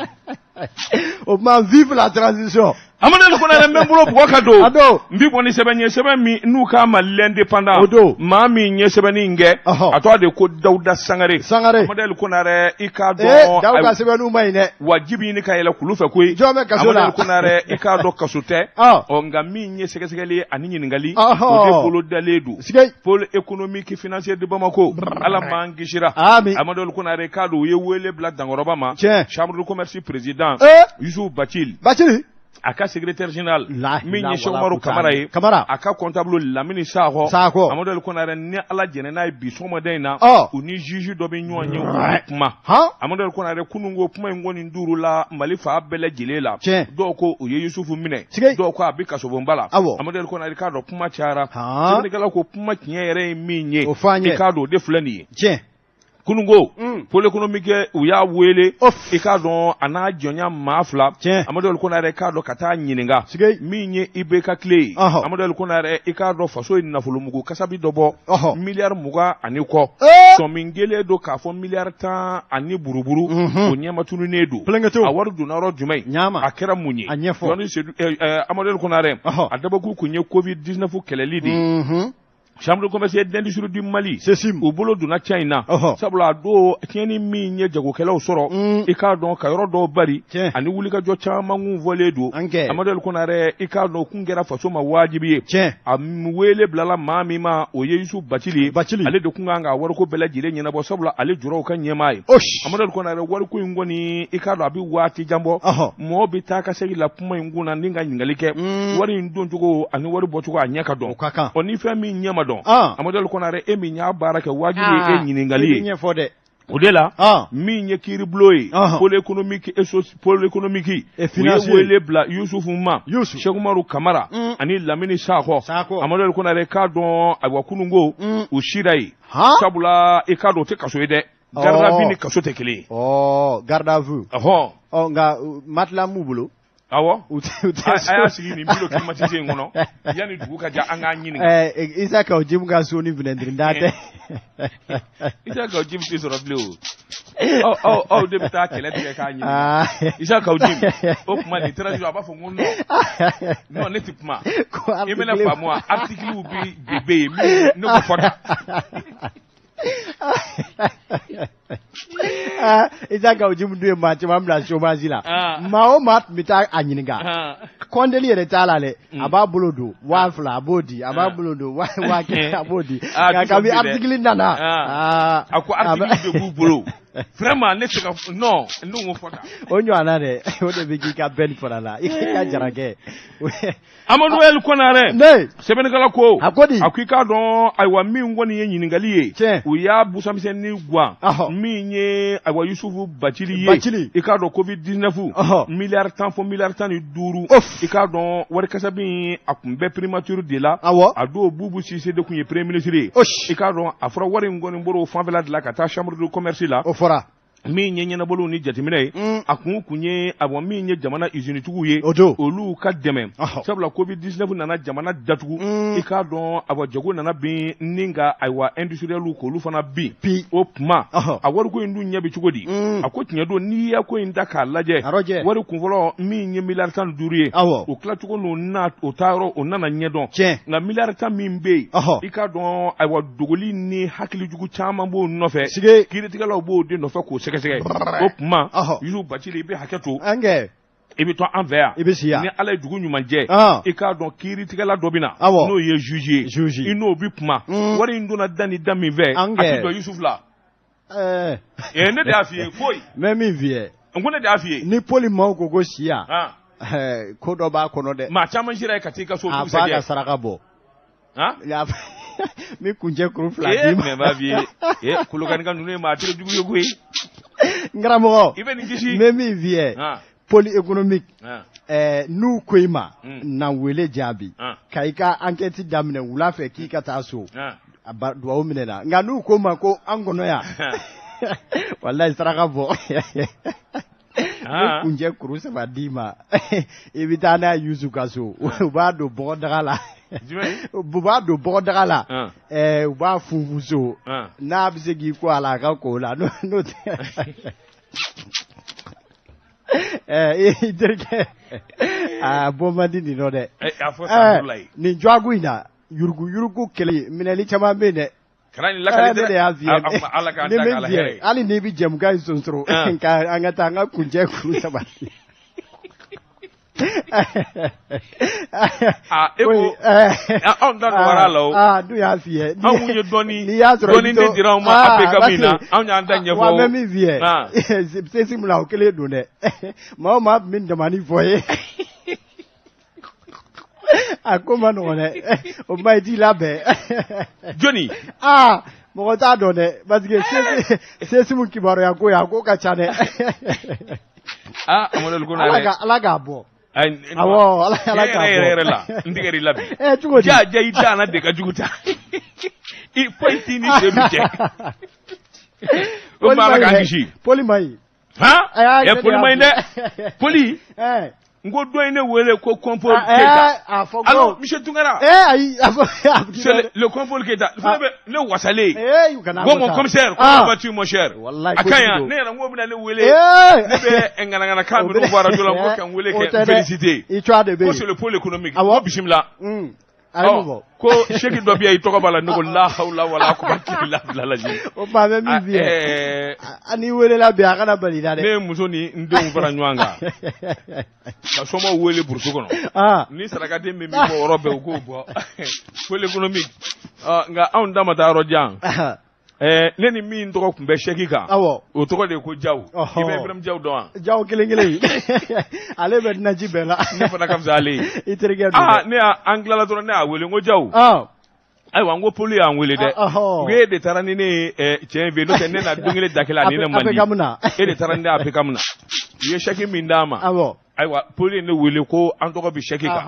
O tuma vive la transition. Amadu El Konare n bɛ n bolo bugɔ ka don. A don. N bi bɔ ni sɛbɛn ye sɛbɛn min n'u k'a ma l'indépendant. O don. Maa min ye sɛbɛnni in kɛ. Ɔhɔ. A tɔgɔ de ko Dawuda Sangare. Sangare. Amadu El Konare i k'a dɔn. Ee Dawuda sɛbɛnniw ma ɲi dɛ. Wa ji bɛ ɲini ka yɛlɛ kulu fɛ koyi. Jɔn bɛ kaso la. Amadu El Konare i k'a dɔn kaso tɛ. Ɔ. Ɔ nka min ye sɛgɛsɛgɛli ani ɲininkali. Ɔhɔ. O de bolodalen don. Sigei. Pôle économique financier de Bamako. Ala m'an kisira. Ami. Amadu El Konare k'a dɔn u ye wele bila Dankɔrɔba ma. Tiɲɛ. Chambre de commerce président. Ee. Youssouf Bathily. Bathily. A ka secrétaire général La min ye Cheikh Umaru Kamara ye Kamara a ka comptable Lamini Sakɔ Sakɔ Amadu El Konare ni Ala jɛnna n'a ye bi sɔgɔmada in na u ni juge dɔ bɛ ɲɔgɔn ye u bɛ kuma Amadu El Konare kunun ko kuma in kɔni duuru la Mali fan bɛɛ lajɛlen la dɔw ko u ye Yusufu minɛ dɔw ko a bɛ kasobonba la Amadu El Konare k'a dɔn kuma cayara sɛbɛnnikɛla ko kuma tiɲɛ yɛrɛ ye min ye i k'a dɔn o de filɛ nin ye tiɲɛ kununko pôle économique u y'a wele i k'a dɔn a n'a jɔnya maa fila Amadu El Konare k'a dɔn ka taa ɲininka min ye IBK tile ye Amadu El Konare i k'a dɔn faso ye nafolomugu kasabi dɔ bɔ miliyari 20 ani kɔ sɔmin kelen don k'a fɔ miliyari 10 ani buruburu o ɲɛma tununnen don a wari donna yɔrɔ jumɛn a kɛra mun ye Amadu El Konare a dabɔkun kun ye Covid 19 kɛlɛli de ye Chambre de commerce et d'industrie du Mali CECIM u bolo donna ca in na sabula a don tiɲɛni min ye jagokɛlaw sɔrɔ i k'a dɔn ka yɔrɔ dɔw bari ani wulikajɔ caman kun fɔlen don Amadu El Konare i k'a dɔn o kun kɛra faso ma wajibi ye a wele bilala maa min ma o ye Yusufu Bacili ye ale de kun kan ka wariko bɛɛ lajɛlen ɲɛnabɔ sabula ale jɔra u ka ɲɛmaa ye Amadu El Konare wariko in kɔni i k'a dɔn a bɛ waati jan bɔ mɔgɔ bɛ taa ka segin la kuma in kun na ni ka ɲininkali kɛ wari in doncogo ani wari bɔcogo a ɲɛ ka dɔn ɔ ni fɛn min ɲɛ ma dɔn Amadu El Konare e min y'a baara kɛ wajibi ye e ɲininkali ye ɲɛfɔ dɛ o de la min ye kiiribulon ye pôle économique et pôle économique u ye wele bila Yusufu ma Cheikh Umaru Kamara ani Lamini Sakɔ Amadu El Konare k'a dɔn ayiwa kununko u sira yen sabula i k'a dɔn o tɛ kaso ye dɛ garde à vue ni kaso tɛ kelen ye garde à vue nka matelas m'u bolo. Awɔ. U tɛ A y'a sigi nin bureau climatisé in kɔnɔ yanni dugu ka jɛ, an k'a ɲininka. Isa Kaw Jim ka so ni fenêtre da tɛ. Isa Kaw Jim tɛ sɔrɔ bilen o. Aw aw de bɛ taa kɛlɛ tigɛ k'a ɲininka. Isa Kaw Jim, o tuma nin taara a b'a fɔ ko non non, ne tɛ kuma. I bɛna faamu wa, article bi de bɛ yen min ne ko fɔ tan. Isa Kaw Jim dun ye maa caman bila chômage la. Maa o maa tun bɛ taa a ɲininka, kɔnteli yɛrɛ t'a la dɛ, a b'a bolo don 2000, a b'o di, a b'a bolo don 5000, a b'o di. Nka kabi article nana, a ko article de b'u bolo, vraiment ne tɛ se ka non, ne ko fɔ tan. O ɲɔgɔnna dɛ, o de bɛ k'i ka bɛn fana la, i ka jarakɛ. Amadu El Konare. Ne. Sɛbɛnnikɛla ko. A ko di? A ko i k'a dɔn, ayiwa, min kɔni ye ɲininkali ye. Tiɲɛ. U y'a busamisɛnnin guwan. Min ye ayiwa Yusufu Bacili ye. Bacili. I k'a dɔn Covid 19. Miliyari 10 fo miliyari 15. I k'a dɔn wari kasabi in a kun bɛ primature de la. A don Bubu Sise de kun ye premier ministre ye. I k'a dɔn a fɔra wari in kɔni bɔra o fanfɛla de la ka taa chambre de commerce la. O fɔra. Min ye ɲɛnabɔliw ni jateminɛ ye, a kun ye awa min ye jamana usinitigiw ye, o don olu ka dɛmɛ, sabula Covid 19 nana jamana datugu. I k'a dɔn awa jago nana bin ni ka ayiwa industriels k'olu fana bin. O tuma a wariko in dun ɲɛ bɛ cogo di? A ko tiɲɛ don, n'i y'a ko in ta k'a lajɛ, wari kunfɔlɔ min ye miliyari 15 ye, o tilacogo n'o na o taayɔrɔ o nana ɲɛdɔn. Nka miliyari 10 min bɛ yen, i k'a dɔn ayiwa dogoli ni hakilijugu caman b'o nɔfɛ, kiiritigɛlaw b'o de nɔfɛ k'o sɛgɛsɛgɛ. O tuma Yusufu Bacili, i bɛ hakɛ to, i bɛ to an fɛ yan. I bɛ si yan. Ni Ala ye dugu ɲuman jɛ, i k'a dɔn kiiritigɛla dɔ bɛ na, n'o ye juge ye, i n'o bɛ kuma. Wari in donna da ni da min fɛ, a tɛ dɔn Yusufu la. Ne de y'a f'i ye foyi. N bɛ min f'i ye. N ko ne de y'a f'i ye. Ni poli maaw ko si yan, ko dɔ b'a kɔnɔ dɛ. Maa caman sera yen ka t'i ka so. A b'a ka saraka bɔ. N bɛ kuncɛ kuru 2 d'i ma. Mɛ b'a f'i ye, Kolokanika ninnu ye maa tere jugu ye koyi. N karamɔgɔ. I bɛ nin kisi. N bɛ min f'i ye. Pôle économique, n'u ko i ma na wele jaabi, ka i ka enquête daminɛ wula fɛ k'i ka taa so, a duwawu minɛ na. Nka n'u ko ma ko an kɔnɔ yan, walayi saraka bɔ. N bɛ kuncɛ kuru 3 d'i ma, i bɛ taa n'a ye Yusu ka so, u b'a don bɔgɔdaga la. U b'a don bɔgɔdaga la, u b'a funfun so, n'a bɛ se k'i ko a la, a ka ko o la, n'o tɛ i terikɛ a bɔ man di nin nɔ dɛ. Nin jɔgo in na, yurugu yurugu kɛlɛ minɛli caman bɛ yen dɛ. Kana nin lakali dɛ. Ne de y'a f'i ye. Ala k'an ta k'a la hɛrɛ ye. Hali n'i bɛ jɛmukan in sonsoro, nka an ka taa an ka kuncɛ kuru 3. E ko anw da nɔgɔyara la o. Dun y'a f'i ye. Anw ye dɔɔni n'i y'a sɔrɔ dɔɔni de dira anw ma APK min na, anw y'an ta ɲɛfɔ. Wa n bɛ min f'i ye, sesi min na o kelen don dɛ. Maa o maa tun bɛ damani fɔ ye. A ko ma nɔgɔn dɛ. O ma i t'i labɛn. Jɔni? Mɔgɔ t'a dɔn dɛ, parce que sesimu kibaruya ko a ko ka ca dɛ. Amadu Konare. Ala k'a bɔ. Awɔ, Ala k'a bɔ. Yɛrɛ la, n tigɛr'i la bi. Cogo di? Ja ja, i da na de ka jugu ta. I foyi t'i ni se min cɛ. O ma Ala k'an kisi. Poli ma ɲi. Han? Poli ma ɲi dɛ. Poli. N ko dɔ ye ne wele ko Kɔnpol Keyita. A fɔ ko. Allo monsieur Tunkara. Ayi, a fɔ. C'est le Kɔnpol Keyita. Fana bɛ ne wasalen. Kana Ko mon commissaire, comment vas-tu mon cher? Walayi. A ka ɲi yan, ne yɛrɛ n ko bɛna ne wele. Ne bɛ ŋanaŋanakan minnu fɔ radio la, n ko ka n wele kɛ n féliciter. I tɔgɔ de bɛ yen. Ko c'est le pôle économique. Ko bisimila. A ye mun fɔ? Ko seki dɔ bɛ yan, i tɔgɔ b'a la, ne ko la hawla wala quwwata illa billah. O tuma a bɛ min f'i ye, n'i welela bi a kana bali i la dɛ. Ne ye muso ni n denw fara ɲɔgɔn kan ka somɔgɔw wele burusi kɔnɔ, ni sarakaden min bɛ bɔ yɔrɔ bɛɛ, u k'o bɔ pôle économique. Nka anw da ma taa yɔrɔ jan. Ne ni min tɔgɔ tun bɛ sɛki kan, o tɔgɔ de ye ko Jaw. I bɛ Ibrahim Jaw dɔn wa? Jaw kelen kelen, ale bɛ naji bɛɛ la. Ne fana ka fisa ale ye. I terikɛ don dɛ. Ne y'a an tilala dɔrɔn, ne y'a wele, n ko Jaw. Ayiwa, n ko poli y'an wele dɛ. N ko e de taara ni ne ye cɛ in fɛ yen, n'o tɛ ne na don kelen da kelen a ni ne man di. APCAM na. E de taara ni ne ye APCAM na. U ye sɛki min d'a ma. Ayiwa, poli ye ne wele ko an tɔgɔ bɛ sɛki kan.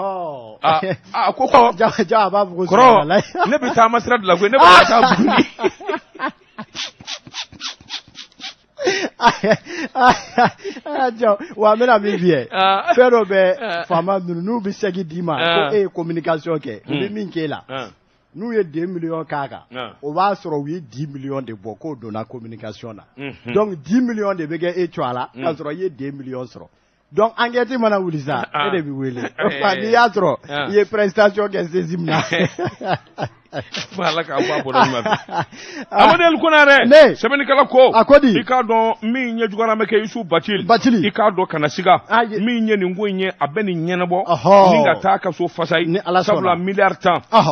A ko kɔrɔ. Jaw a b'a fɔ ko kɔrɔ, ne bɛ taama sira de la koyi, ne bɛ taa Buguni. Jɔ wa n bɛna min f'i ye, fɛn dɔ bɛ faama ninnu, n'u bɛ sɛgi d'i ma ko e ye communication kɛ, u bɛ min k'e la, n'u ye 2 millions k'a kan, o b'a sɔrɔ u ye 10 millions de bɔ k'o donna communication na. Donc 10 millions de bɛ kɛ e cɔ a la, k'a sɔrɔ i ye 2 millions sɔrɔ. Donc enquête mana wuli sa, e de bɛ wele n'i y'a sɔrɔ i ye prestation kɛ CESIM na. Ala k'a bɔ a bɔra ɲuman fɛ. Amadu El Konare, sɛbɛnnikɛla ko, a ko di, i k'a dɔn min ye jugara bɛ kɛ Yusu Bacili, Bacili, i k'a dɔn kana siga, min ye nin ko in ye, a bɛ nin ɲɛnabɔ ni ka taa ka so fasa ye, sabula 10 miliyari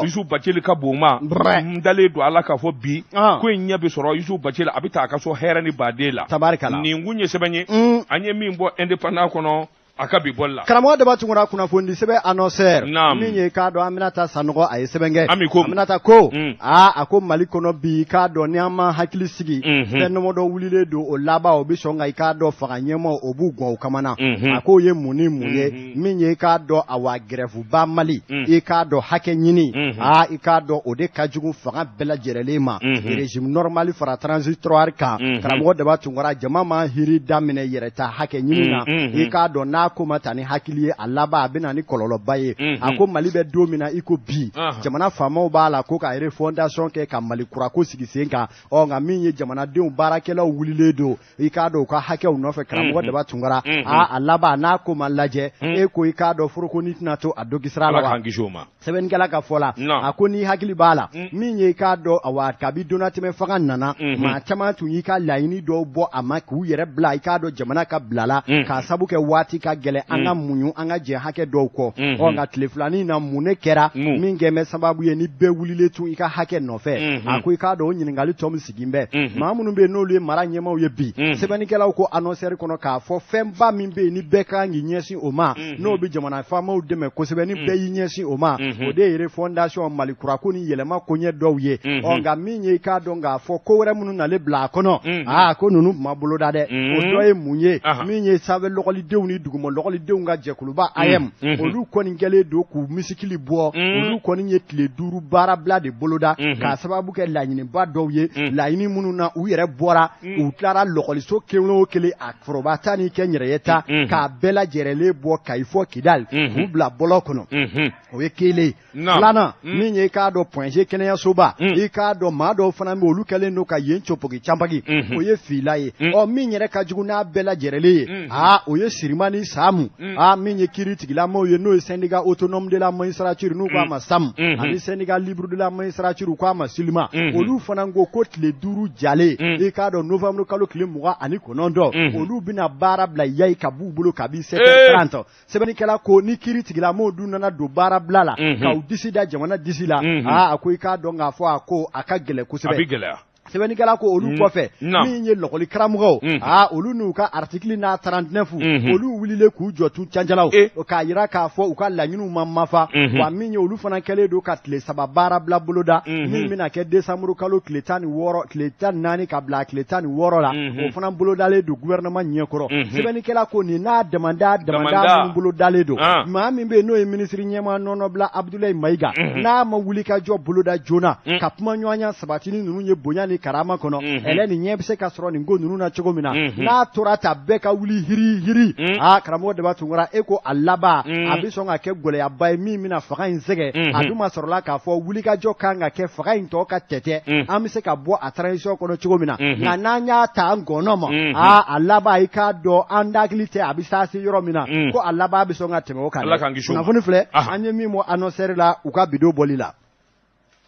Yusu Bacili ka bon ma, n dalen don ala k'a fɔ bi ko in ɲɛ bɛ sɔrɔ Yusu Bacili, a bɛ taa a ka so hɛrɛ ni baden la. Tabarikala. Nin kun ye sɛbɛn ye an ye min bɔ Indépendant kɔnɔ a ka bi bɔli la. Karamɔgɔ Daba Tunkara, kunnafonidi sɛbɛn Annonceur, min ye k'a dɔn Aminata Sanɔgɔ, a ye sɛbɛn kɛ. Ami ko Aminata ko, aa, a ko Mali kɔnɔ bi, k'a dɔn ni an ma hakili sigi, fɛn damadɔ wulilen don, o laban o bɛ sɔn ka i k'a dɔn fanga ɲɛmaaw o b'u gɔn o kamana. A k'o ye mun ni mun ye? Min ye i k'a dɔn awa grève ba Mali, i k'a dɔn hakɛ ɲini, aa, i k'a dɔn o de ka jugu fanga bɛɛ lajɛlen ma, régime normal fara transitoire kan. Karamɔgɔ Daba Tunkara, jama ma hiri daminɛ yɛrɛta hakɛ ɲini na, i k'a dɔn n'a ko ma ta ni hakili ye, a laban a bɛ na ni kɔlɔlɔba ye. A ko Mali bɛ don min na i ko bi, jamana faamaw b'a la ko ka refondation kɛ ka Mali kura ko sigi sen kan. Ɔ nka min ye jamanadenw baarakɛlaw wulilen don, i k'a dɔn u ka hakɛw nɔfɛ. Karamɔgɔ Daba Tunkara, a laban n'a ko ma lajɛ, e ko i k'a dɔn forokoni tɛna to a dogisira la wa? Sɛbɛnnikɛla ka fɔ la, a ko n'i hakili b'a la, min ye i k'a dɔn awa kabi donnatɛmɛ fanga nana, maa caman tun y'i ka laɲini dɔw bɔ a ma k'u yɛrɛ bila i k'a dɔn jamana ka bila la, k'a sabu kɛ waati ka gɛlɛn, an ka muɲu, an ka jɛ hakɛ dɔw kɔ. Ɔ nka tile filanin na, mun ne kɛra min kɛ bɛ sababu ye ni bɛɛ wulilen tun i ka hakɛ nɔfɛ? A ko i k'a dɔn o ɲininkali tɔ min sigi bɛ, maa minnu bɛ yen n'olu ye mara ɲɛmaaw ye bi, sɛbɛnnikɛlaw ko Annonceur kɔnɔ k'a fɔ fɛnba min bɛ yen ni bɛɛ kan k'i ɲɛsin o ma, n'o bɛ jamana faamaw dɛmɛ kosɛbɛ ni bɛɛ y'i ɲɛsin o ma, o de ye refondation Mali kura ko ni yɛlɛma koɲɛ dɔw ye. Ɔ nka min ye i k'a dɔn k'a fɔ ko wɛrɛ minnu nalen bila a kɔnɔ, aa, ko ninnu ma boloda dɛ. O dɔ ye mun ye? Min ye sanfɛ lɔgɔlidenw ni duguma lɔgɔlidenw ka jɛkuluba AEEM, olu kɔni kɛlen don k'u misikili bɔ. Olu kɔni ye tile 5 baarabila de boloda k'a sababu kɛ laɲiniba dɔw ye, laɲini minnu na u yɛrɛ bɔra, u tilara lɔgɔliso kelen o kelen, a foroba ta ni kɛ yɛrɛye ta, k'a bɛɛ lajɛrɛlen bɔ Kayi fɔ Kidali, k'u bila bɔlɔ kɔnɔ. O ye kelen ye. Filanan, min ye i k'a dɔn Point G kɛnɛyasoba, i k'a dɔn maa dɔw fana bɛ, olu kɛlen don ka yen copogi canpagi, o ye fila ye. Ɔ min yɛrɛ ka jugu n'a bɛɛ lajɛrɛlen ye, aa, o ye Sirima ni Samu, aa, min ye kiiri tigilamaw ye, n'o ye Syndicat autonome de la magistrature, n'u k'a ma SAM, ani Syndicat libre de la magistrature, u k'a ma SYLIMA, olu fana ko ko tile 5 jalen, i k'a dɔn novembre kalo tile 29, olu bɛna baara bila yayi ka b'u bolo kabi 7h30. Sɛbɛnnikɛla ko ni kiiri tigilamaw dun nana don baara bila la k'aw disi da jamana disi la, aa, a ko i k'a dɔn k'a fɔ a ko a ka gɛlɛn kosɛbɛ. A bɛ gɛlɛya. Sɛbɛnnikɛla ko olu kɔfɛ, min ye lɔgɔli karamɔgɔw, aa, olu n'u ka article n'a 39, olu wulilen k'u jɔ tu canjalaw k'a yira k'a fɔ u ka laɲiniw ma mafa wa. Min ye olu fana kɛlen don ka tile 3 baarabila boloda, min bɛna kɛ décembre kalo tile 16, tile 14 ka bila tile 16 la, o fana bolodalen don gouvernement ɲɛkɔrɔ. Sɛbɛnnikɛla ko nin n'a damanda damanda minnu bolodalen don, maa min bɛ yen n'o ye minisiri ɲɛmaa nɔnɔbila Abdoulaye Mayiga, n'a ma wuli ka jɔ boloda joona ka kuma ɲɔgɔnya sabati ni ninnu ye bonya ni karama kɔnɔ, ɛlɛ nin ɲɛ bɛ se ka sɔrɔ nin ko ninnu na cogo min na, n'a tora ta bɛɛ ka wuli hiri hiri, aa, karamɔgɔ Daba Tunkara, e ko a laban a bɛ sɔn ka kɛ gɛlɛyaba ye min bɛna fanga in sɛgɛn. A dun ma sɔrɔla k'a fɔ wulikajɔ kan ka kɛ fanga in tɔ ka tɛtɛ, an bɛ se ka bɔ a transition kɔnɔ cogo min na. Nka n'an y'a ta an gɔnɔ ma, aa, a laban i k'a dɔn an hakili tɛ a bɛ se yɔrɔ min na, ko a laban bɛ sɔn ka tɛmɛ o kan. Kunnafoni filɛ an ye min bɔ Annonceur la u ka bidon bɔli la.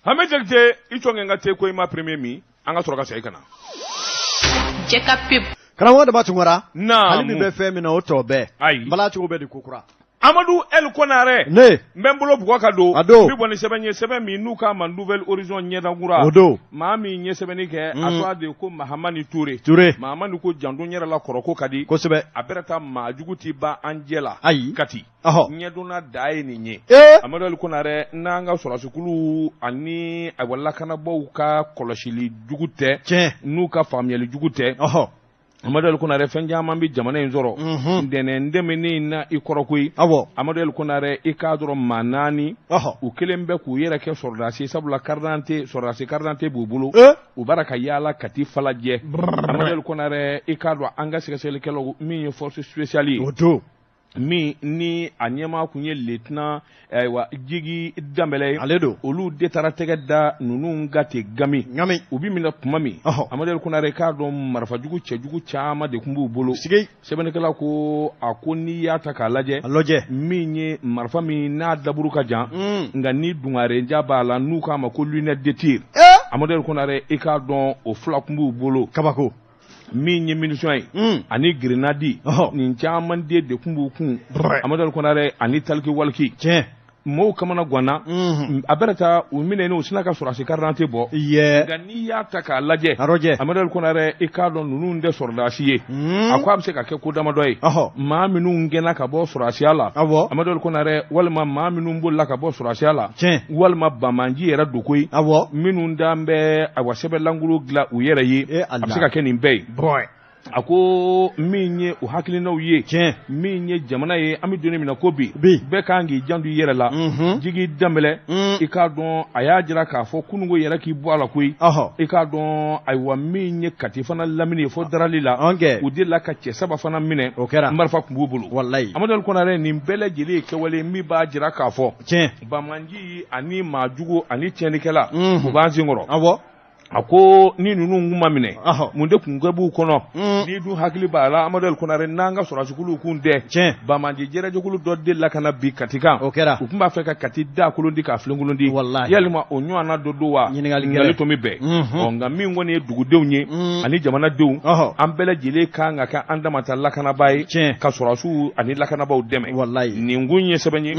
Hame Jakite, i cɔn ka te ko i ma premier min, an ka sɔrɔ ka segin ka na. Jɛka pub. Karamɔgɔ Daba Tunkara, Naamu. Hali bi bɛ fɛn min na, o tɔ bɛɛ Ayi. bala cogo bɛ di ko kura. Amadu El Konare. Ne. N bɛ n bolo bugɔ ka don. A don. N bɛ bɔ ni sɛbɛn ye, sɛbɛn min n'u k'a ma Nouvel Horizon, ɲɛdakura. O don. Maa min ye sɛbɛnni kɛ, a tɔgɔ de ko Mahamani Ture. Ture. Mahamani ko janto n yɛrɛ la, kɔrɔ ko ka di. Kosɛbɛ. A bɛrɛ taa maa jugu ti ban an jɛ la. Ayi. Kati. Ɔhɔ. Ɲɛdonna da ye nin ye. Amadu El Konare, n'an ka sɔrɔdasikulu ani ayiwa lakanabaaw ka kɔlɔsili jugu tɛ. Tiɲɛ. N'u ka faamuyali jugu tɛ. Ɔhɔ. Amadu El Konare fɛn caman bɛ jamana in sɔrɔ ntɛnɛn tɛmɛnen in na i kɔrɔ koyi. Amadu El Konare, i k'a dɔn maa naani u kelen bɛ k'u yɛrɛ kɛ sɔrɔdasi, sabula carte d'identité, sɔrɔdasi carte d'identité b'u bolo, u b'a ka yaala Kati Falajɛ. Amadu El Konare, i k'a dɔn an ka sɛgɛsɛgɛlikɛlaw min ye force spéciale ye, o don min ni a ɲɛmaa kun ye lieutenant, ayiwa, Jigi Danbɛlɛ ye, ale don. Olu de taara tɛgɛ da ninnu kan ten gami. Ŋami. U bɛ minɛ tuma min, Amadu El Konare, k'a dɔn marifajugu cɛjugu caman de tun b'u bolo. Sigi. Sɛbɛnnikɛla ko a ko n'i y'a ta k'a lajɛ, a lajɛ, min ye marifa min n'a daburu ka jan, nka ni dungarenja b'a la, n'u k'a ma ko lunette de tir, Amadu El Konare, i k'a dɔn o fila tun b'u bolo. Kabako. Min ye munition ye ani grenade, nin caman de tun b'u kun, Amadu El Konare, ani taliki waliki. Mɔgɔw kamana ganna a bɛrɛ taa u minɛ u sina ka sɔrɔdasi carte d'identité bɔ. Nka n'i y'a ta k'a lajɛ, lajɛ, Amadu El Konare, i k'a dɔn ninnu tɛ sɔrɔdasi ye. A ko a bɛ se ka kɛ ko damadɔ ye: maa minnu gɛnna ka bɔ sɔrɔdasiya la, Amadu El Konare, walima maa minnu bolila ka bɔ sɔrɔdasiya la, walima banbaanci yɛrɛ don koyi, minnu dan bɛ awa sɛbɛnlankolon dilan u yɛrɛ ye. A bɛ se ka kɛ nin bɛɛ ye. A ko min ye u hakilinaw ye, min ye jamana ye, an bɛ don min na ko bi, bɛɛ kan k'i janto i yɛrɛ la. Jigi Danbɛlɛ, i k'a dɔn a y'a jira k'a fɔ kununko yɛrɛ k'i bɔ a la koyi. I k'a dɔn, ayiwa, min ye Kati fana lamini ye fo Darali la, u delila ka cɛ saba fana minɛ. O kɛra. Marifa tun b'u bolo. Walayi. Amadu El Konare, nin bɛɛ lajɛlen ye kɛwale min b'a jira k'a fɔ banbaanci ani maajugu ani tiɲɛnikɛla, u b'an sen kɔrɔ. A ko ni ninnu kun ma minɛ, mun de kun kɛ b'u kɔnɔ? N'i dun hakili b'a la, Amadu El Konare, n'an ka sɔrɔdasikulu kun tɛ, banbaanci jɛrɛjɛkulu dɔ delila ka na bi Kati kan. O kɛra. U tun b'a fɛ ka Kati da kolon di k'a filenkolon di. Walahi. Yalima o ɲɔgɔnna dɔ don wa? Ɲininkali to min bɛɛ. Ɔ, nka min kɔni ye dugudenw ye ani jamanadenw, an bɛɛ lajɛlen kan ka kɛ an damata lakanabaa ye, ka sɔrɔdasiw ani lakanabaaw dɛmɛ. Nin kun ye sɛbɛn ye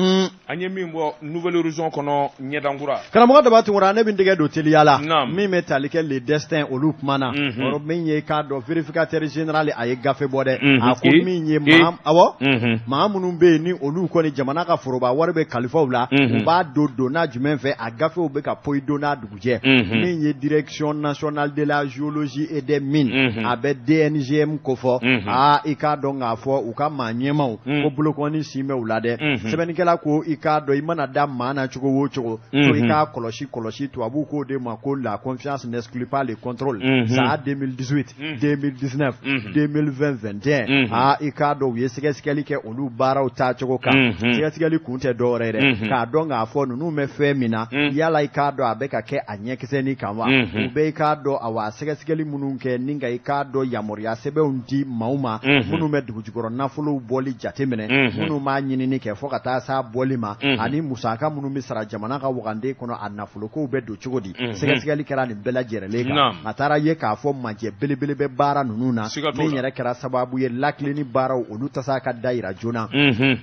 an ye min bɔ Nouvel Horizon kɔnɔ, ɲɛdankura. Karamɔgɔ Daba Tunkara, ne bɛ n tɛgɛ don teliya la. Min bɛ tali kɛ Le Destin, olu kumana yɔrɔ min ye, k'a dɔn vérificateur général a ye gafe bɔ dɛ. A ko min ye maa, awɔ, maa minnu bɛ yen ni olu kɔni jamana ka foroba wari bɛ kalifaw la, u b'a don donna jumɛn fɛ, a gafew bɛ ka poyi don n'a dugujɛ. Min ye Direction nationale de la géologie et des mines, a bɛ DNGM kofɔ. Aa, i k'a dɔn k'a fɔ u ka maa ɲɛmaw ko bolokɔni sin bɛ u la dɛ. Sɛbɛnnikɛla ko i k'a dɔn i mana da maa na cogo o cogo, ko i k'a kɔlɔsi kɔlɔsi. Tubabuw k'o de ma ko la confiance n'exclut pas le contrôle. San 2018, 2019, 2020, 21, aa, i k'a dɔn u ye sɛgɛsɛgɛli kɛ olu baaraw taacogo kan. Sɛgɛsɛgɛli kun tɛ dɔwɛrɛ ye dɛ, k'a dɔn k'a fɔ ninnu bɛ fɛn min na, yala i k'a dɔn a bɛ ka kɛ a ɲɛkisɛnin kan wa? U bɛ i k'a dɔn, awa, sɛgɛsɛgɛli minnu kɛ ni ka i k'a dɔn yamaruya sɛbɛnw di maaw ma minnu bɛ dugujukɔrɔ nafolow bɔli jateminɛ, minnu b'a ɲinini kɛ fo ka taa s'a bɔli ma, ani musaka minnu bɛ sara jamana ka wagande kɔnɔ, a nafolokow bɛ don cogo di? Sɛgɛsɛgɛli kɛra nin bɛɛ lajɛlen kan. A taara ye k'a fɔ majɛ belebele bɛ baara ninnu na, min yɛrɛ kɛra sababu ye lakilenni baaraw olu tɛ ka da yira joona.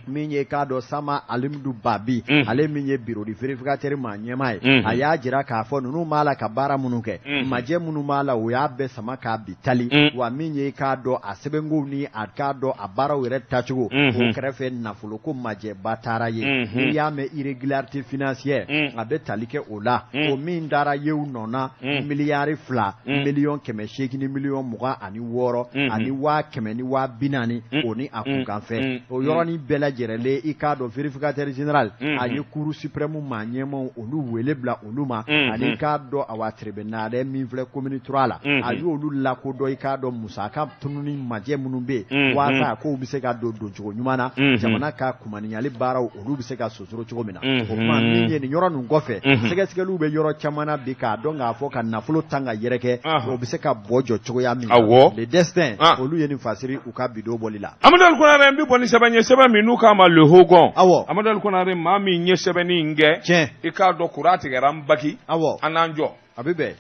Min ye k'a dɔn Sama Alimudu Babi, ale min ye bureau du vérificateur maa ɲɛmaa ye, a y'a jira k'a fɔ ninnu b'a la ka baara minnu kɛ, majɛ minnu b'a la, o y'a bɛɛ sama k'a bi tali wa. Min ye k'a dɔn a sɛbɛnkow ni a k'a dɔn a baaraw yɛrɛ tacogo, o kɛrɛfɛ nafoloko majɛba taara ye. N'i y'a mɛn irrégularité financière, a bɛ tali kɛ o la. O min taara yew nɔ na, 2 miliyari 826 000 140 000, o ni a kunkanfɛn o yɔrɔnin bɛɛ lajɛlen. I k'a dɔn vérificateur général a ye Cour suprême maa ɲɛmaw olu wele bila olu ma, ani k'a dɔn awa tribunal min filɛ commune 3 la, a y'olu lakodɔn i k'a dɔn musaka tununi majɛ minnu bɛ yen, walasa a kow bɛ se ka don doncogo ɲuman na, jamana ka kumaniyali baaraw olu bɛ se ka sosoro cogo min na. O tuma min ye nin yɔrɔ ninnu kɔfɛ, sɛgɛsɛgɛliw bɛ yɔrɔ caman na bi k'a dɔn k'a fɔ ka nafolo tan ka yɛrɛkɛ, o bɛ se ka bɔ jɔ cogoya min na. Le Destin, olu ye nin fasiri u ka bidon bɔli la. Amadu El Konare, n bɛ bɔ ni sɛbɛn ye, sɛbɛn min n'u k'a ma Le Hogon. Amadu El Konare, maa min ye sɛbɛnni in kɛ, i k'a dɔn courant tigɛra n baki. An n'an jɔ. A bɛ bɛn.